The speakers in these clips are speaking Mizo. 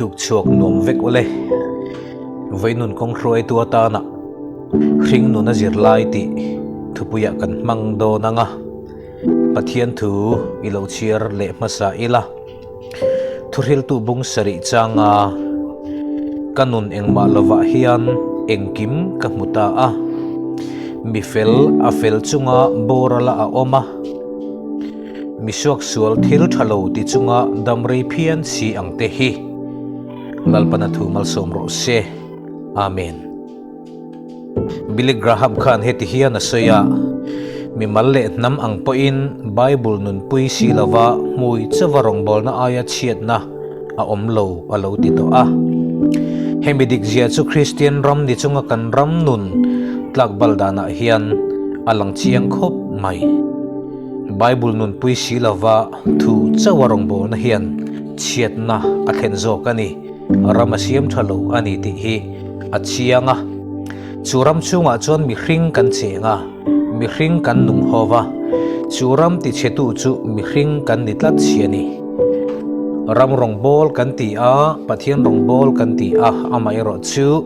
Tuk chhuak nuam vek ule. Vainun kawng hruaitu atana hring nuna zirlai tih thupuiah kan hmang dawn anga Pathian thu i lo chhiar leh hmasa ila. Thuhriltu bung sarih changa ka nun engmah lovah hian engkim ka hmu ta a. Mi fel a fel chunga borala a awm a, mi suaksual thil tha lo ti chunga dam rei phian si ang te hi Lalpana thu malsawm rawh se. Amen. Billy Graham khan heti hian a sawi a, Mimal leh hnam ang pawhin Bible nunpui si lova hmui chauva rawngbawlna aia chhiatna a awm lo a lo ti tawh a. Hemi dikzia chu Kristian ram ni chunga kan ram nun tlakbal danah hian a lang chiang khawp mai. Bible nunpui si lova thu chauha rawngbawlna hian chhiatna a thlen zawk a ni. Ram a siam tha lo a ni tih hi a chiang a. Chu ram chhungah chuan mihring kan cheng a, mihring kan nung ho va, chu ram tichhetu chu mihring kan ni tlat si a ni. Ram rawngbâwl kan ti a, Pathian rawngbâwl kan ti a, amaherawh chu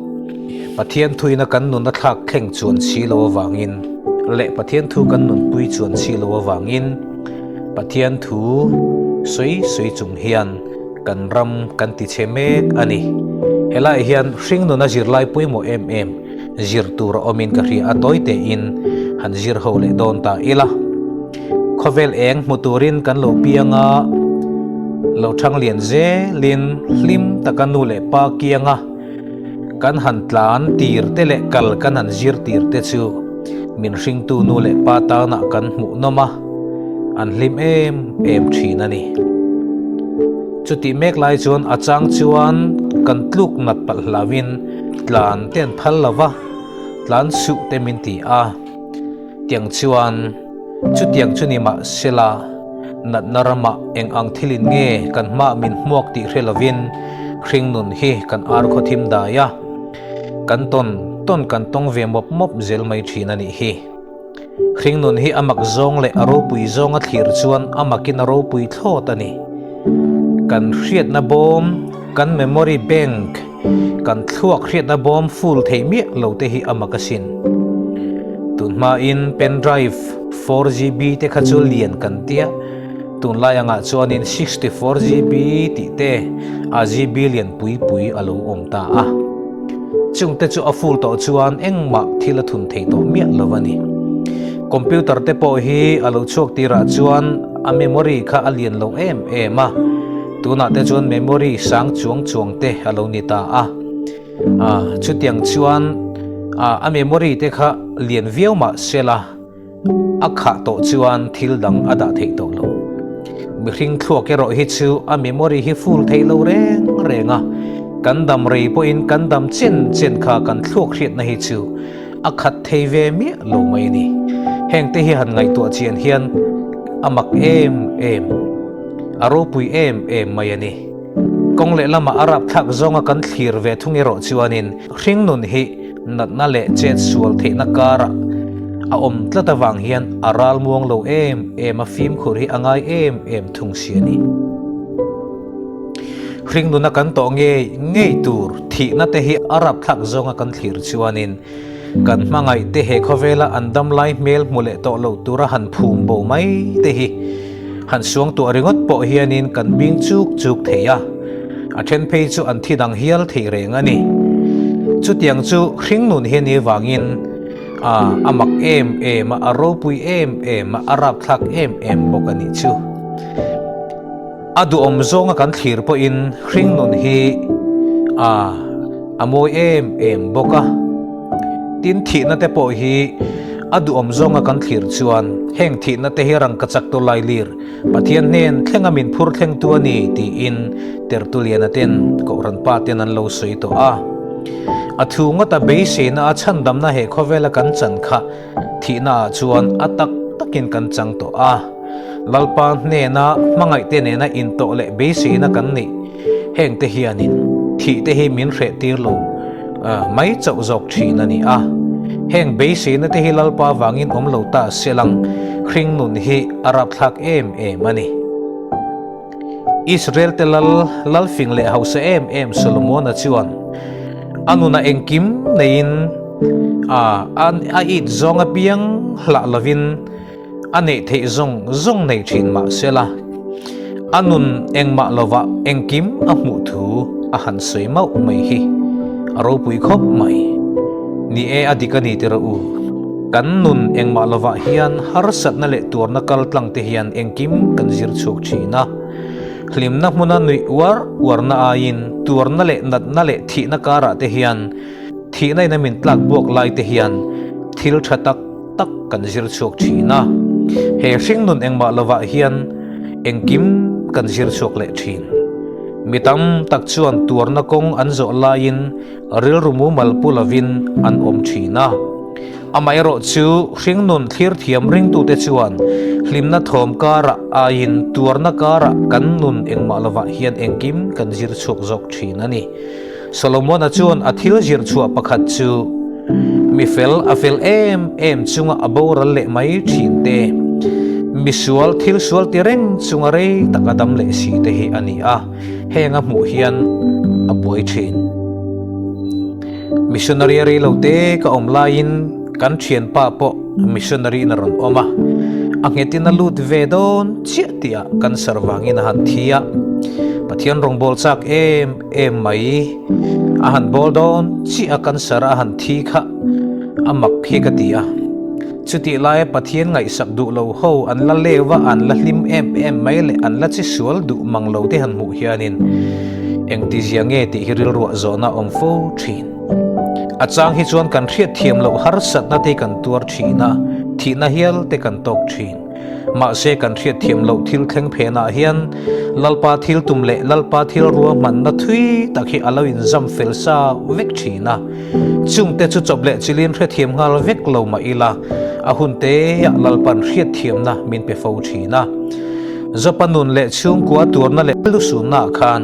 Pathian thuina kan nun a thlak thleng chuan si lo avangin leh Pathian thu kan nunpui chuan si lo avangin Pathian thu sawi sawi chung hian Kan ram kan ti chhe mek a ni. Helaiah hian hringnuna zirlai pawimawh em em zir tur a awmin ka hria a, tawi tein han zir ho leh dawn ta ila. Khawvel eng hmu turin kan lo piang a, lo thang lian zelin hlim taka nu leh pa kianga kan han tlan tir te leh kal kan han zir tir te chu min hringtu nu leh pa tanah kan hmuh nawm a, an hlim em em thin a ni. Chutih mek lai chuan a chang chuan kan tluk nat palh hlauhin tlan te an phal lo va, tlan suh te min ti a. Tiang chuan chutiang chu ni mah sela natna ramah eng ang thilin nge kan hmah min hmuak tih hre lovin hringnun hi kan ar khaw thim dai a, kan tawn tawn kan tawng ve mawp mawp zel mai thin a nih hi. Hringnun hi a mak zawng leh a ropui zawnga thlir chuan a makin a ropui thlawt a ni. Kan hriatna bawm, kan memory bank, kan thluak hriatna bawm full thei miah lo te hi a mak asin. Tunhmain pen drive 4GB te kha chu lian kan tia, tunlai angah chuanin 64GB tih te a GB lian pui pui a lo awm ta a. Chungte chu a full tawh chuan engmah thil a thun thei tawh miah lo a ni. Computer te pawh hi a lo chhuak tirah chuan a memory kha a lian lo em em a, tunah te chuan memory sang chuang chuang te a lo ni ta a. Chutiang chuan a memory te kha lian viau mah se la, A khah tawh chuan thil dang a dah theih tawh lo. Mihring thluak erawh hi chu a memory hi full theih lo reng reng a, kan dam rei pawhin kan dam chen chen kha kan thluak hriatna hi chu a khat thei ve miah lo mai a ni. Hengte hi han ngaihtuah chian hian a mak em em, a ropui em em mai a ni. Kawng lehlamah a rapthlak zawnga kan thlir ve thung erawh chuanin hringnun hi Natna leh chet sual theihna karah a awm tlat avang hian a ral muang lo em em a, fimkhur hi a ngai em em thung si a ni. Hringnuna kan tawh ngei ngei tur thihna te hi a rapthlak zawnga kan thlir chuanin kan hmangaih te he khawvela an dam lai hmel hmu leh tawh loh tura han phum bo mai te hi han suangtuah ringawt pawh hianin kan bing chuk chuk thei a. A then phei chu an thi dang hial thei reng a ni. Chutiang chu hringnun hi ni vangin a a mak em em a, a ropui em em a, a rapthlak em em bawk a nih chu. A duhawm zawnga kan thlir pawhin hringnun hi a a mawi em em bawk a. Tin thihna te pawh hi a duhawm zawnga kan thlir chuan heng thihna te hi rangkachak tawlailir Pathian hnen thlenga min phur thlengtu a ni tiin Tertuliana ten Kohhran pa ten an lo sawi tawh a. A thu ngawta beiseina a chhandamna he khawvela kan chan kha thihna ah chuan a tak takin kan chang tawh a. Lalpa hnena hmangaihte nena intawh leh beiseina kan nih hengte hianin thihte hi min hreh tir lo mai chauh zawk thin a ni a. Heng beiseina te hi Lalpa vangin awm lo ta se lang hringnun hi a rapthlak em em a ni. Israel te lal, lal fing leh hausa em em Solomona chuan a nunah engkim neiin a a it zawng apiang hlah lovin a neih theih zawng zawng nei thin mah sela, a nun engmah lovah engkim a hmuh thu a han sawi mauh mai hi a ropui khawp mai. Ni e, a dik a ni ti rawh u. Kan nun engmah lovah hian harsatna leh tuarna kal tlang te hian engkim kan zir chhuak thin a. Hlimna hmuna nuih uar uarna aiin tuarna leh natna leh thihna karah te hian thihna in a min tlak buak lai te hian thil tha tak tak kan zir chhuak thin a. He hringnun engmah lovah hian engkim kan zir chhuak leh thin. Mi tam tak chuan tuarna kawng an zawh laiin rilru mumal pu lovin an awm thin a. Amaherawh chu hringnun thlir thiam ringtute chuan hlimna thawm karah aiin tuarna karah kan nun engmah lovah hian engkim kan zir chhuak zawk thin a ni. Solomona chuan a thil zir chhuah pakhat chu mi fel a fel em em chunga a boral leh mai thin te, mi sual thil sual ti reng chunga rei tak a dam leh si te hi a ni a. Heng a hmuh hian a buai thin. Missionary a rei lo te ka awm laiin kan thianpa pawh missionary in a rawn awm a, a nghetin a lut ve dawn chiah tih ah cancer vangin a han thi a, Pathian rawngbâwl chak em em mai a han bawl dawn chiah a cancer a han thi kha a mak hi ka ti a. Chutih laia Pathian ngaihsak duh lo ho an la leu a, an la hlim em em mai leh an la chi sual duh mang lo te han hmuh hianin engtizia nge tih hi rilruah zawhna a awm fo thin. A chang hi chuan kan hriat thiam loh harsatna te kan tuar thin a, thihna hial te kan tawk thin. Mahse kan hriat thiam loh thil thleng phenah hian Lalpa thil tum leh Lalpa thil ruahmanna thui tak hi a lo inzam fel sa vek thin a. Chungte chu chawp leh chilin hrethiam nghal vek lo mah ila, a hun teah Lalpan hriatthiamna min pe fo thin a. Zopa nun leh chhungkua tuarna leh lusunnaah khan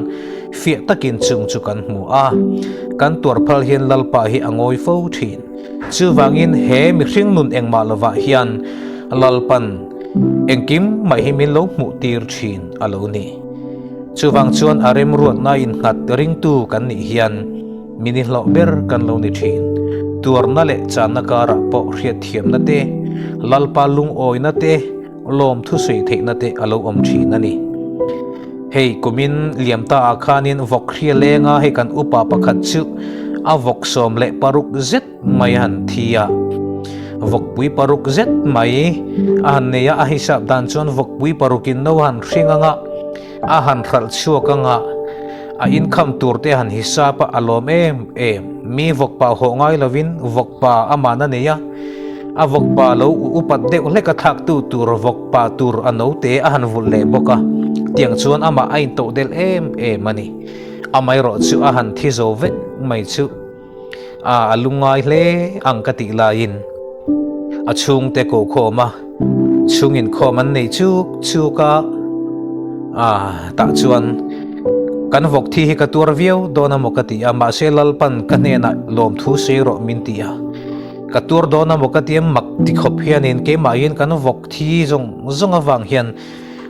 fiah takin chung chu kan hmu a, kan tuar phal hian Lalpa hi a ngawi fo thin. Chuvangin he mihring nun engmah lovah hian Lalpan engkim mah hi min lo hmuh tir thin a lo ni. Chuvang chuan a remruatna innghat ringtu kan nih hian, Mi ni hlauh ber kan lo ni thin. Tuarna leh channa karah pawh hriatthiamna te, Lalpa lungawina te, lawm thusawi theihna te a lo awm thin a ni. Hei kumin liam ta ah khanin vawk hria lenga hei kan upa pakhat chu a vawk 16 zet mai a han thi a. Vawkpui paruk zet mai a han nei a, a hisap dan chuan vawkpui parukin no a han hring anga, A han hralh chhuak anga a income tur te han hisap a, a lawm em em. Mi vawkpa hawh ngai lovin vawkpa a man a nei a, a vawkpa lo upat deuh hlek a thlaktu tur vawkpa tur a note a han vulh leh bawk a, tiang chuan amah a intoh delh em em a ni. Amaherawh chu a han thi zo vek mai chu a a lungngai hle ang ka tih laiin a chhungte ko khawm a, chhung inkhawm an nei chuk chuk a, a tah chuan kan vawk thi hi ka tuar viau dawn a maw ka ti a, mahse Lalpan ka hnenah lawmthu sawi rawh min ti a, ka tuar dawn a maw ka ti a, mak ti khawp hianin keimahin kan vawk thi zawng zawng avang hian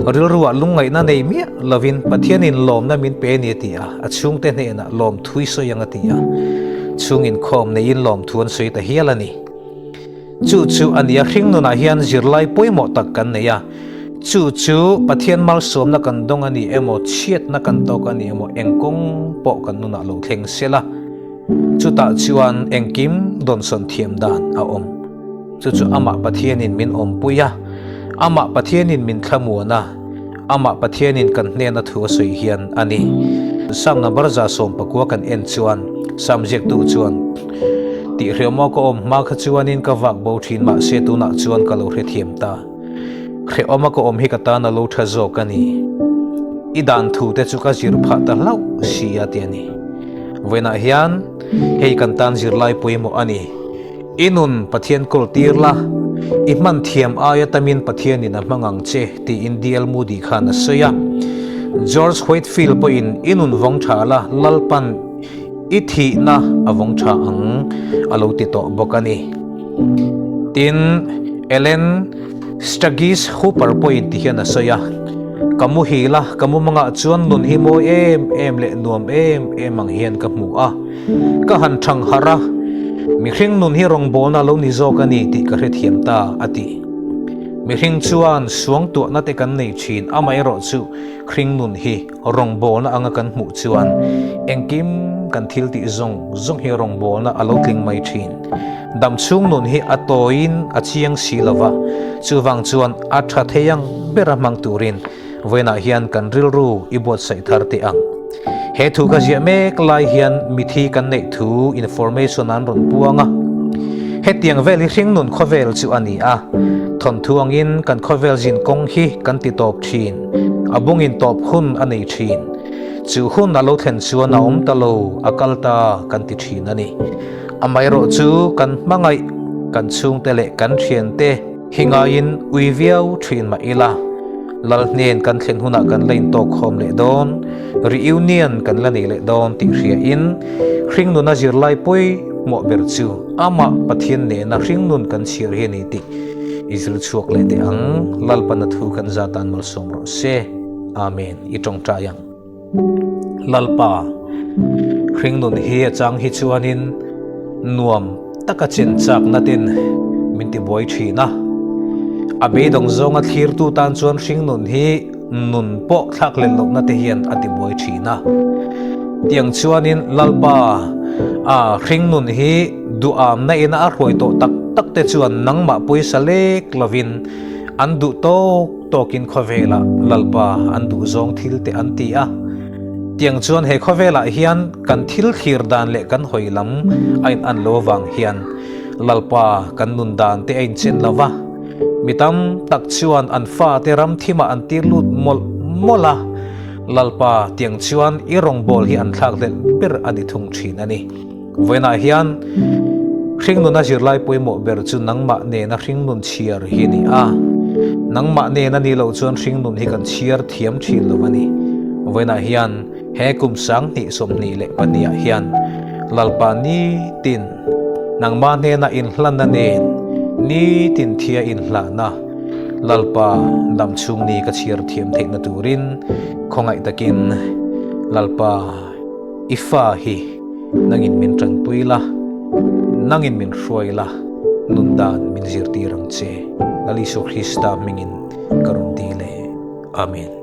Rilruah lungngaihna nei miah lovin Pathianin lawmna min pe a ni a ti a, a chhungte hnenah lawmthu i sawi ang a ti a, chhung inkhawm neiin lawmthu an sawi ta hial a ni. Chu chu a nia hringnunah hian zirlai pawimawh tak kan nei a, chu chu Pathian malsawmna kan dawng a ni emaw, chhiatna kan tawk a ni emaw, eng kawng pawh kan nunah lo thleng sela, chutah chuan engkim dawnsawn thiam dan a awm. Chu chu amah Pathianin min awmpui a, amah Pathianin min thlamuan a, amah Pathianin kan hnena thu a sawi hian a ni. Psalm number 19 kan en chuan Psalm ziaktu chuan, Tih hrehawm ka awm hma kha chuanin ka vak bo thin mahse tunah chuan ka lo hrethiam ta. Hrehawma ka awm hi ka tan a lo tha zawk a ni. I dan thu te chu ka zir phah ta hlauh si a ti a ni. Vawiinah hian hei kan tan zirlai pawimawh a ni. I nun Pathian kawl tir la, i hman thiam aia tamin Pathianin a hmang ang che, tiin D. L. Moody khan a sawi a. George Whitefield pawhin i nun vawng tha la, Lalpan i thihna a vawng tha ang, a lo ti tawh bawk a ni. Tin, Ellen Sturgis Hooper pawhin ti hian a sawi a. Ka muhil a, ka mumangah chuan nun hi mawi em em leh nuam em em ang hian ka hmu a. Ka han thang harh a, mihring nun hi rawngbawlna lo ni zawk a ni tih ka hrethiam ta, a ti. Mihring chuan suangtuahna te kan nei thin, amaherawhchu hring nun hi rawngbawlna anga kan hmuh chuan engkim kan thil tih zawng zawng hi rawngbawlna a lo tling mai thin. Damchhung nun hi a tawiin a chiang si lo va, chuvang chuan a tha thei ang bera hmang turin vawiinah hian kan rilru i buatsaih thar teh ang. He thu ka ziah mek lai hian mithi kan neih thu information an rawn puang a. Hetiang vel hi hringnun khawvel chu a ni a, thawnthu angin kan khawvel zin kawng hi kan ti tawp thin, a bungin tawp hun a nei thin. Chu hun a lo thlen chuan a awm ta lo, a kal ta kan ti thin a ni. Amaherawh chu kan hmangaih, kan chhungte leh kan thiante hi ngaiin ui viau thin mah ila, Lal hnen kan thlen hunah kan la intawkkhawm leh dawn, reunion kan la nei leh dawn tih hriain hringnuna zirlai pawimawh ber chu amah Pathian nena hringnun kan chhiar hi a ni tih i zir chhuak leh teh ang. Lalpana thu kan za tan malsawm rawh se. Amen. I tawngtai ang. Lalpa, hringnun hi a chang hi chuanin nuam taka chen chakna ten min ti buai thin a. A beidawng zawnga thlirtu tan chuan hringnun hi nun pawh thlak leh lohna te hian a ti buai thin a. Tiang chuanin Lalpa, a hringnun hi duhamna ina a hruai tawh tak tak te chuan nangmah pawisa lek lovin an duh tawk Tawkin khawvelah Lalpa an duh zawng thil te an ti a. Tiang chuan he khawvelah hian kan thil thlir dan leh kan hawi lam a in an lo avang hian Lalpa kan nun dan te a inchen lo va. Mi tam tak chuan an fate ram thimah an tir lut mawlh mawlh a. Lalpa tiang chuan i rawngbâwl hi an thlak hlelh ber a ni thung thin a ni. Vawiinah hian hringnuna zirlai pawimawh ber chu nangmah nena hringnun chhiar hi a ni a. Nangmah nena ni loh chuan hringnun hi kan chhiar thiam thin lo a ni. Vawiinah hian he kum 2022 ah hian Lalpa nitin nangmah hnena inhlanna nen nitin thia inhlahna Lalpa damchhung ni ka chhiar thiam theihna turin khawngaih takin Lalpa I fa hi nangin min tanpui la, nangin min hruai la, nun dan min zirtir ang che. Lal Isua Krista hmingin ka rawn dil e. Amen.